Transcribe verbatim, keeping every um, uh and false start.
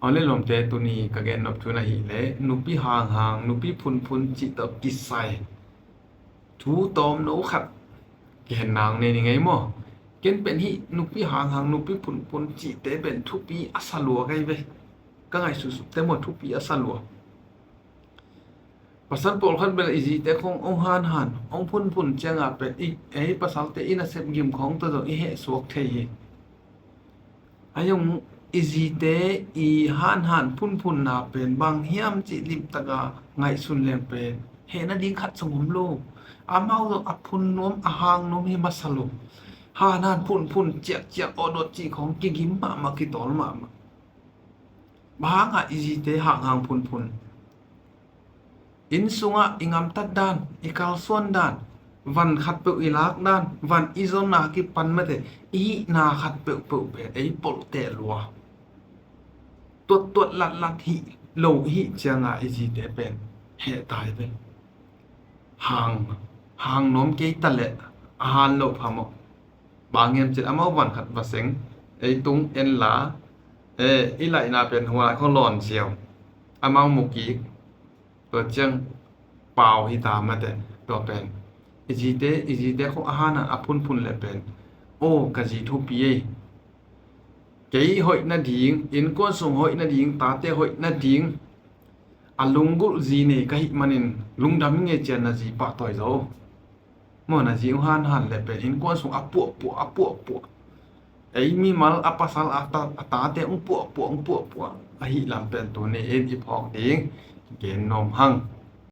Aw le lawmte, tuni ka gen nop thu na hih leh nupi hanghang, nupi phunphun cih tawh kisai thu tawmno khat kihen nang ne ni ngei maw? Ken pen hih nupi hanghang, nupi phunphun cihte pen thupi a sa lua kei ve. Ka ngaihsutsuk te maw, thupi a sa lua. Pasal pawlkhat bel i zite khong ong hanhan, ong phunphun ciangah pen i, ei pasalte i nasep gim khong tawh zong i heh suak thei hi. Ahi zong i zite i hanhan phunphunna pen bang hiam cih limtaka ngaihsun leng pen heh nading khat zong om lo. Amau zong a phun nuam, a hang nuam hi masa lo. Hanhan phunphun, ciakciak awdawt cih khong kigim mahmah, kitawl mahmah. Bang hangah i zite hanghang phunphun? Inn sungah i gamtat dan, i kalsuan dan, van khatpeuh i lak dan, van i zonna kipan mate, i hihna khatpeuhpeuh pen ei polhteh lua. Tuattuat latlat hih lo i hih ciangah i zite pen heh tai pen. Hang, hang nuam kei ta leh a han loh phamawh. Bang hiam cih leh amau van khat va seng, ei tung en la, eh, i laihna pen huai khong lawn siau. Amau mu kik, tua ciang pau hi ta mate, tua pen. I zite, i zite khong a hanhan a phunphun leh pen, aw ka zi thupi ei. Kei hoih nading, innkuan sung hoih nading, tate hoih nading, a lunggulh zi nei ka hih manin lungdam ing e ci-a na zi pahtawi zo. Maw, na zi ong hanhan leh pen innkuan sung a puahpuah, a puahpuah. Ei mimal a pasal a ta, a tate ong puahpuah, ong puahpuah. Ahi lam pen tuni in i phawk ding gen nuam hang.